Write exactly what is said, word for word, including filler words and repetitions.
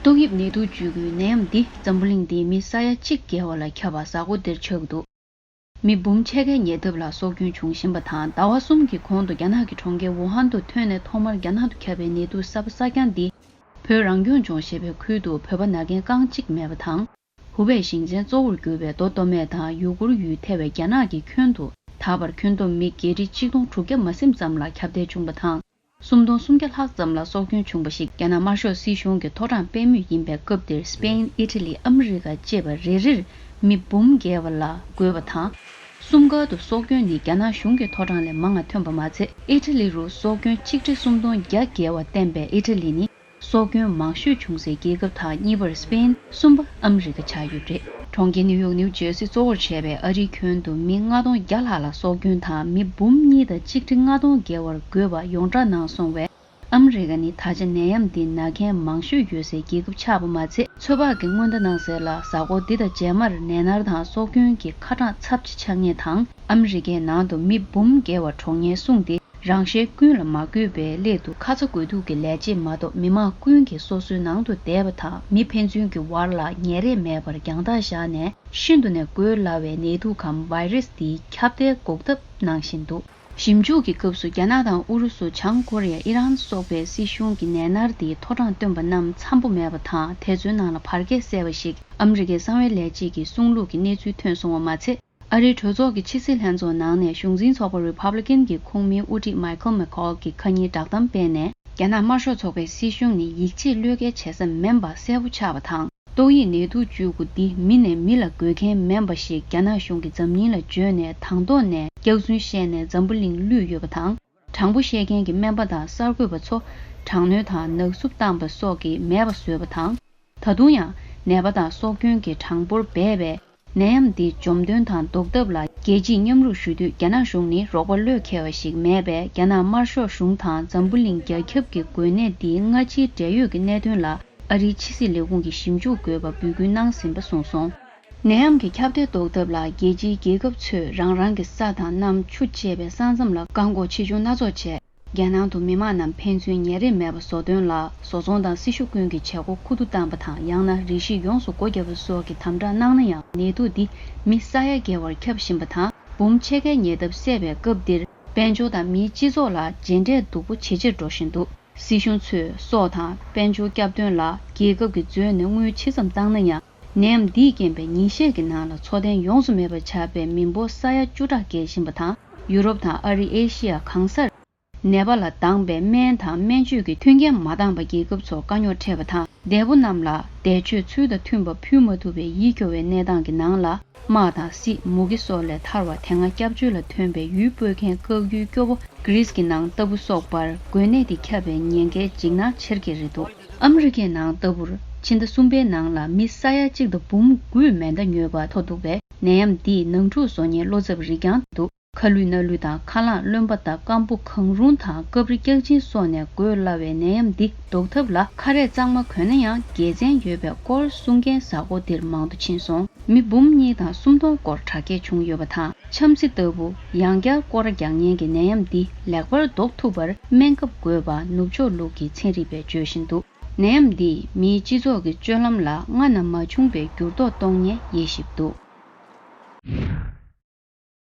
ཏོག་དབྱིབས་ནད་དུག་བཅོས་དགོས་ནད་ཡམས་འདི་འཛམ་བུ་གླིང་འདིའི་མི་ས་ཡ་གཅིག་བརྒལ་བ་ལ་ཁྱབ་པ་གཟའ་འཁོར་འདིར་ཆགས་ཀྱི་འདུག་མི་འབུམ་ཕྱེད་ཀའི་ཉེ་འདབས་ལ་སྲོག་སྐྱོན་བྱུང་བཞིན་པ་དང་། ཟླ་བ་གསུམ་གྱི་གོང་དུ་རྒྱ་ནག་གི་གྲོང་ཁྱེར་ཝུ་ཧན་དུ་ཐོན་ནས་ཐོག་མར་རྒྱ་ནག་ཏུ་ཁྱབ་པའི་ནད་དུག་གསར་པ་གསར་རྐྱང་འདི་བོད་རང་སྐྱོང་ལྗོངས་ཞེས་པའི་ཁུལ་དུ་བོད་པ་ན་མཁན་རྐང་གཅིག་མེད་པ་དང་། ཧུ་པེ་ཞིང་ཆེན་གཙོ་བོར་གྱུར་པའི་མདོ་སྟོད་སྨད་དང་ཡུ་གུར་ཡུལ་ཐེ་བའི་རྒྱ་ནག་གི་ཁྱོན་དུ་ད་བར་ཁྱོན་བསྡོམས་མི་བརྒྱད་ཁྲི་ཆིག་སྟོང་དྲུག་བརྒྱ་མ་ཟིན་ཙམ་ལ་ཁྱབ་གདལ་བྱུང་བ་དང་། སུམ་སྟོང་སུམ་བརྒྱ་ལྷག་ཙམ་ལ་སྲོག་སྐྱོན་བྱུང་བ་ཞིག་རྒྱ་ནག་དམར་ཤོག་སྲིད་གཞུང་གི་ཐོ་གྲངས་དཔེ་མུས་ཡིན་པའི་སྐབས་འདིར་སི་པེན། ཨི་ཊ་ལི། ཨ་མི་རི་ཀ་བཅས་པ་རེ་རེར་མི་འབུམ་བརྒལ་བ་ལ་འགོས་པ་དང་། གསུམ་ཀ་ཏུ་སྲོག་སྐྱོན་ནི་རྒྱ་ནག་གཞུང་གི་ཐོ་གྲངས་ལས་མང་བ་ཐོན་པ་མ་ཚད། ཨི་ཊ་ལི་རུ་སྲོག་སྐྱོན་ཆིག་ཁྲི་སུམ་སྟོང་བརྒྱ་བརྒལ་བ་བསྟན་པའི་ཨི་ཊ་ལི་ནི། སྲོག་སྐྱོན་མང་ཤོས་བྱུང་སའི་རྒྱལ་ཁབ་དང་གཉིས་པར་སི་པེན། གསུམ་པ་ཨ་མི་རི་ཀ་ཆགས་ཡོད་པ་རེད། གྲོང་ཁྱེར་ནིའུ་ཡོག་ནིའུ་ཇེར་སི་གཙོ་བོར་བྱས་པའི་ཨ་རིའི་ཁྱོན་དུ་མི་ལྔ་སྟོང་བརྒྱ་ལྷག་ལ་སྲོག་སྐྱོན་དང་མི་འབུམ་གཉིས་དང་ཆིག་ཁྲི་ལྔ་སྟོང་བརྒལ་བར་འགོས་པ་ཡོངས་གྲགས་གནང་སོང་བས། ཨ་མི་རི་ཀ་ནི་ད་ཆ་ནད་ཡམས་འདི་ན་མཁན་མང་ཤོས་ཡོད་སའི་རྒྱལ་ཁབ་ཆགས་པ་མ་ཚད། ཚོད་དཔག་གི་སྔོན་བརྡ་གནང་གསལ་ལ། གཟའ་འཁོར་འདི་དང་རྗེས་མར་ནད་མནར་དང་སྲོག་སྐྱོན་གྱི་ཁ་གྲངས་ཚབས་ཆེ་ཆགས་ངེས་དང་། ཨ་མི་རི་ཀའི་ནང་དུ་མི་འབུམ་བརྒལ་བ་འགྲོ་ངེས་གསུངས་ཏེ། རང་གཞན་ཀུན་ལ་མ་འགོས་པའི་སླད་དུ་ཁ་ཚ་དགོས་གཏུགས་ཀྱི་ལས་བྱེད་མ་གཏོགས་མི་མང་ཀུན་གྱིས་སོ་སོའི་ནང་དུ་བསྡད་པ་དང་། མི་ཕན་ཚུན་གྱི་བར་ལ་ཉེ་རེས་མེད་པར་རྒྱང་ཐག་བཞག་ནས། ཤིན་ཏུ་ནས་འགོས་སླ་བའི་ནད་དུག་གམ་བྷའི་རེས་འདིའི་ཁྱབ་གདལ་འགོག་ཐབས་གནང་བཞིན་འདུག་ཞིབ་འཇུག་གི་སྐབས་སུ་རྒྱ་ནག་དང་ཨུ་རུ་སུ། བྱང་ཀོ་རི་ཡ། ཨི་རན་སོགས་པའི་སྲིད་གཞུང་གི་ནད་མནར་འདིའི་ཐོ་གྲངས་བཏོན་པ་རྣམས་འཚམ་པོ་མེད་པ་དང་། དེ་ཚོའི་ནང་ལ་བར་ཁྱད་གསལ་བ་ཞིག་ཨ་མི་རི་ཀའི་གསང་བའི་ལས་བྱེད་ཀྱི་གསུང་ལུགས་ཀྱི་གནས་ཚུལ་ཐོན་སོང་བ་མ་ཚད། ཨ་རིའི་གྲོས་ཚོགས་ཀྱི་ཕྱི་སྲིད་ལྷན་ཚོགས་ནང་ནས་གཞུང་འཛིན་ཚོགས་པ་རི་པབ་ལི་ཀན་གྱི་ཁོངས་མིའི་དབུ་ཁྲིད་མའི་ཁལ་མེ་ཁོལ་གྱིས་ཁ་ཉིན་བསྒྲགས་གཏམ་སྤེལ་ནས། རྒྱ་ནག་དམར་ཤོག་ཚོགས་པའི་སྲིད་གཞུང་ནི་ཡིད་ཆེས་བློས་འགེལ་བྱེད་ས་མིན་པ་གསལ་པོ་ཆགས་པ་དང་། ཏོག་དབྱིབས་ནད་དུག་བཅོས་དགུ་འདི་མི་ནས་མི་ལ་འགོས་མཁན་མིན་པ་ཞིག་རྒྱ་ནག་གཞུང་གིས་འཛམ་གླིང་ལ་བརྗོད་ནས། དང་ཐོག་ནས་སྐྱག་རྫུན་བཤད་ནས་འཛམ་བུ་གླིང་བསླུས་ཡོད་པ་དང་། དྲང་པོ་བཤད་མཁན་གྱི་སྨན་པ་དང་གསར་འགོད་པ་ཚོ་དྲག་གནོན་དང་ནག་བསུབ་བཏང་པ་སོགས་ཀྱིས་མེད་པ་བཟོས་པ་དང་། ད་དུང་ཡང་ནད་པ་དང་སྲོག་སྐྱོན་གྱི་གྲངས་འབོར་སྦས་པས། ནད་ཡམས་འདི་འཇོམས་དོན་དང་ཟློག་ཐབས་ལ་རྒྱལ་སྤྱིས་མཉམ་རུབ་ཞུ་དུས། རྒྱ་ནག་གཞུང་ནི་རོགས་པ་བློས་འཁེལ་བ་ཞིག་མེད་པས། རྒྱ་ནག་དམར་ཤོག་གཞུང་དང་འཛམ་བུ་གླིང་རྒྱ་ཁྱབ་ཀྱི་འགོས་ནད་འདིའི་སྔ་ཕྱིའི་འབྲེལ་ཡོད་ཀྱི་གནད་དོན་ལ་ཨ་རིའི་ཕྱི་སྲིད་ལས་ཁུངས་ཀྱིས་ཞིབ་འཇུག་དགོས་པ་འབོད་སྐུལ་གནང་ཟིན་པ་གསུངས་སོང་། ནད་ཡམས་ཀྱི་ཁྱབ་གདལ་ཟློག་ཐབས་ལ་རྒྱལ་སྤྱིའི་རྒྱལ་ཁབ་ཚོས་རང་རང་གི་ས་དང་གནམ། ཆུ་བཅས་པའི་ས་མཚམས་ལ་བཀག་འགོག་ཆེ་ཆུང་སྣ་ཚོགས་བྱས། རྒྱལ་ནང་དུ་མི་མང་རྣམས་ཕན་ཚུན་ཉེ་རེས་མེད་པར་བཟོ་དོན་ལ། བཟོ་ཚོང་དང་སྲི་ཞུ་ཀུན་གྱི་བྱེད་སྒོ་ཁུ་བསྡུ་བཏང་པ་དང་། ཡང་ན་རེ་ཞིག་ཡོངས་སུ་སྒོ་བརྒྱབ་པ་སོགས་ཀྱི་དམ་དྲག་གནང་ན་ཡང་། ནད་དུག་འདི་མི་ས་ཡ་བརྒལ་བར་ཁྱབ་བཞིན་པ་དང་། འབུམ་ཕྱེད་ཀའི་ཉེ་འདབས་སད་པའི་སྐབས་འདིར། དཔལ་འབྱོར་དང་མིའི་སྤྱི་ཚོགས་ལ་རྗེས་འབྲས་སྡུག་པོ་ཇེ་ཆེར་འགྲོ་བཞིན་འདུག་སྲིད་གཞུང་ཚོས་སྲོག་དང་དཔལ་འབྱོར་སྐྱབས་དོན་ལ་རྒྱལ་ཁབ་ཀྱིས་འཛོལ་ནས་དངུལ་ཇི་ཙམ་བཏང་ན་ཡང་། ནད་ཡམས་འདིས་རྐྱེན་པས་ཉིན་ཤས་ཀྱི་ནང་ལ་འཚོ་རྟེན་ཡོངས་སུ་མེད་པ་ཆགས་པའི་མི་འབོར་ས་ཡ་བཅུ་ཕྲག་བརྒལ་བཞིན་པ་དང་། ཡུ་རོབ་དང་ཨ་རི། ཨེ་ཤི་ཡ་གང་སར་ནད་པ་ལ་འདང་པའི་སྨན་དང་སྨན་བཅོས་ཀྱི་མཐུན་རྐྱེན་མ་འདང་པ། རྒྱལ་ཁབ་ཚོར་དཀའ་རྙོག་འཕྲད་པ་དང་། འདས་པོ་རྣམས་ལ་འདས་མཆོད་ཚུལ་དང་མཐུན་པ་ཕུལ་མ་ཐུབ་པའི་ཡིད་སྐྱོ་བའི་གནས་སྟངས་ཀྱི་ནང་ལ། དམག་དང་སྲིད། མུ་གེ་སོགས་ལས་ཐར་བ། དེ་སྔ་སྐྱབས་བཅོལ་ལ་ཐོན་པའི་ཡུལ་སྤོས་མཁན་བཀག་ཡུལ་སྐྱོ་བོ་གྷི་རིས་ཀྱི་ནང་ལྟ་བུ་སོགས་པར་འགོས་ནད་དེ་ཁྱབ་པའི་ཉེན་ཁའི་འཇིགས་སྣང་ཆེར་སྐྱེད་རེད་འདུག་ཨ་མི་རི་ཀའི་ནང་ལྟ་བུར་ཕྱི་ཟླ་གསུམ་པའི་ནང་ལ་མི་ས་ཡ་གཅིག་དང་འབུམ་དགུས་མེ་མདའ་ཉོས་པ་ཐོ་འདུག་པས། ནད་ཡམས་འདིས་ནང་འཁྲུག་བཟོ་མཁན་བློ་འཚབ་རིགས་ཀྱང་འདུག་ཁ་ལུད་སྣ་ལུད་དང་། ཁ་རླངས་རློན་པ་དང་། སྐམ་པོ་གང་རུང་དང་། སྐབས་རེ་སྐྱག་གཅིན་སོགས་ནས་འགོས་སླ་བའི་ནད་ཡམས་འདི་ཟློག་ཐབས་ལ་ཁ་རས་གཙང་མ་གོན་ན་ཡང་དགེ་མཚན་ཡོད་པའི་སྐོར་གསུང་མཁན་གཟའ་འཁོར་འདིར་མང་དུ་ཕྱིན་སོང་། མི་འབུམ་གཉིས་དང་སུམ་སྟོང་སྐོར་དྲག་སྐྱེད་བྱུང་ཡོད་པ་དང་། འཆམ་སྲི་ལྟ་བུ་ཡང་བསྐྱར་སྐོར་ར་རྒྱག་མཁན་གྱི་ནད་ཡམས་འདི་ལེགས་པར་ཟློག་ཐུབ་པར་སྨན་ཁབ་དགོས་པ་ནུབ་ཕྱོགས་ལུགས་ཀྱི་ཚན་རིག་པས་བརྗོད་བཞིན་འདུག་ནད་ཡམས་འདིས་མིའི་སྤྱི་ཚོགས་ཀྱི་སྤྱོད་ལམ་ལ་སྔ་ན་མ་བྱུང་པའི་འགྱུར་ལྡོག་གཏོང་ཉེན་དབྱེ་ཞིབ་འདུག